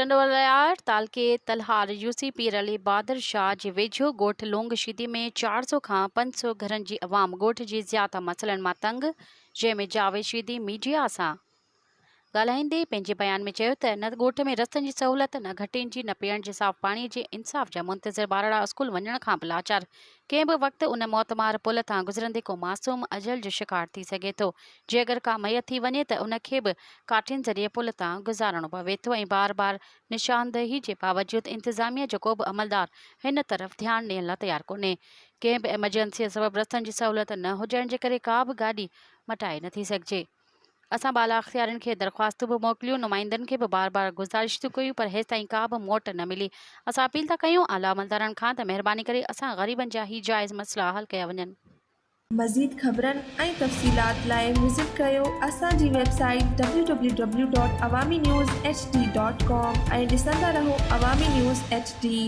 ٽنڊوالهيار تعلقي تلهار يوسي پير علي بهادر شاهه جي ويجهو ڳوٺ لونگ شيدي ۾ 400 کان 500 گهرن جي عوام ڳوٺ جي زياده مسئلن مان تنگ جنهن ۾ جاويد شيدي ميڊيا سان ڳالهائيندي پنهنجي بيان ۾ چيو ته نه ڳوٺ ۾ رستن جي سهولت، نه گهٽين جي، نه پيئڻ جي صاف پاڻي جي، انصاف جا منتظر ٻارڙا اسڪول وڃڻ کان به لاچار، ڪنهن به وقت ان موتمار پل تان گذرندي ڪو معصوم اجل جو شڪار ٿي سگهي ٿو، جي اگر ڪا ميت ٿي وڃي ته ان کي به ڪاٺين ذريعي پل تان گذارڻو پوي ٿو ۽ بار بار نشاندهي جي باوجود انتظاميه جو ڪو به عملدار هن طرف ڌيان ڏيڻ لا تيار ڪونهي، ڪنهن به ايمرجنسي سبب رستن جي سهولت نه هجڻ جي ڪري ڪا به گاڏي مٽائي نٿي سگهجي. اسان بالا اختيارين کي درخواستون به موڪليون، نمائندن کي به بار بار گذارشتون ڪيون پر هيستائين ڪا به موٽ نه ملي. اسان اپيل ٿا ڪيون اعليٰ عملدارن کان ته مهرباني ڪري اسان غريبن جا هي جائز مسئلا حل ڪيا وڃن. مزيد خبرن ۽ تفصيلات لاء وزٽ ڪريو اسان جي website W W W dot Awami news H D dot com ۽ ڏسندا رهو عوامي نيوز ايڇ ڊي.